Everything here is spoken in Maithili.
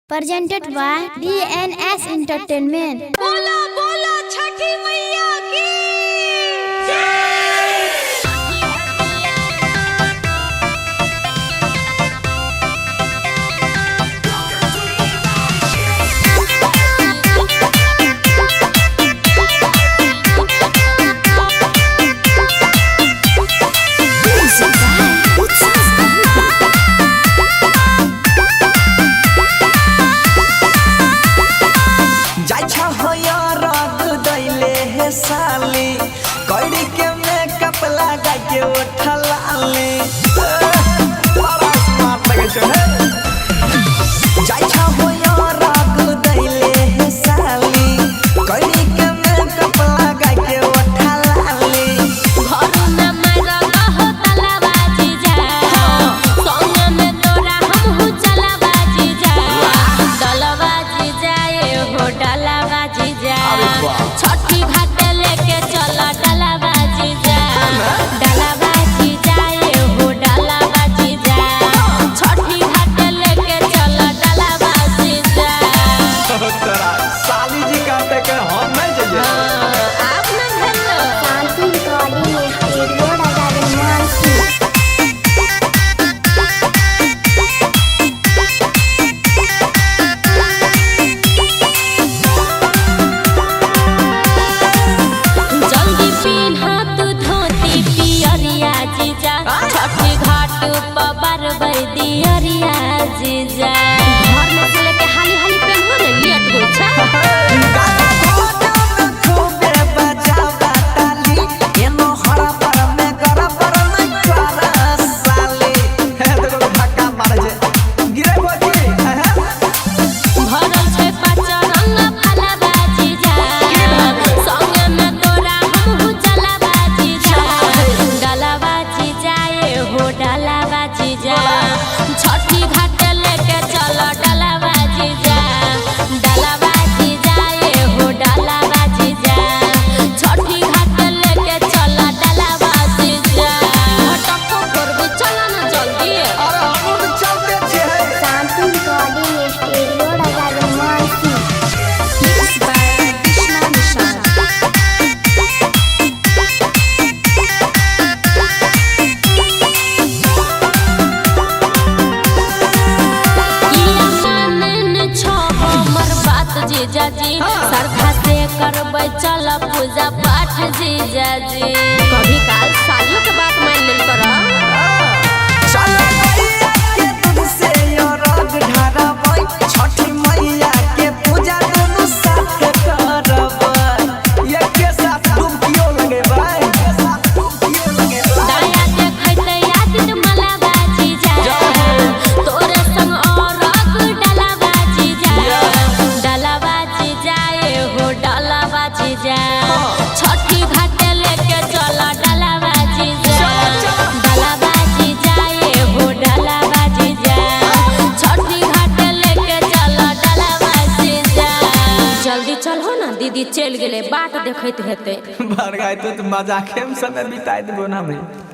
Presented by DNS Entertainment. बोला बोला छठी मैया की। जाइ हो रग दैले हे साली, कौड़ी के मेकअप लगा के उठलाली। बड़ा स्मार्ट लगे छै हे। जाइ हो रग दैले हे साली, कौड़ी के मेकअप लगा के उठलाली। घरू में मरल हो तलवा जीजा, संग में तोरा हमहू चलवा जीजा। डलवा जीजा ए हो डलवा जीजा, छठी घाट लेके चल डलवा जीजा। डलवा जीजा ए हो डलवा जीजा, छठी घाट लेके चल डलवा जीजा। तोरा साली जी कहते के हम नहीं जइए। आप ना भेलो। Shanti Recording Studio, Raja Mansi. जल्दी पिन्हा तू धोती पियरिया जीजा, छठी घाट पर बरबै दियरिया जीजा। घर में से लेके हाली हाली पेन्हो ने, लेट होइ छै। गाना घोटा में खूबे बजावा ताली, एनो हरा पर में गरा पर नहीं करा साली। हे देखो धक्का मारे छै गिरे बोची। भरल छै पाँच रंग फलवा जीजा, संग में तोरा हमहू चलवा जीजा। डलवा जीजा ए हो डलवा जीजा, छठी घाट लेके चल डलवा जीजा। डलवा जीजा ए हो डलवा जीजा, छठी घाट लेके चल डलवा जीजा। घटको करबू, चल ना जल्दी। अरे हमहू तो चलते छियै। Shanti Recording Studio, Raja Mansi. किया मानन छो हमर बात जीजाजी, श्रद्धा से करबै चल पूजा पाठ जीजाजी। कभी काल सालियों के बात मान लेल कर। चल गैया के दूध से यो रग ढारबै, छठी मैया के पूजा दुनू साथ करबै। एके साथ डुबकियो लगेबै, एके साथ डुबकियो लगेबै। दया देखैत आदित मलावा जीजा, तोरे संग औरक डलावा जीजा। डलावा जीजा ए हो डलावा जीजा, छठी घाट लेके चल डलावा जीजा। डलावा जीजा ए हो डलावा जीजा, छठी घाट लेके चल डलावा जीजा। जल्दी चल हो ना दीदी, चलि गेलै, बाट देखैत हेतै। बड़ गाय तो मजाके में समय बिताए देबो ना भाई।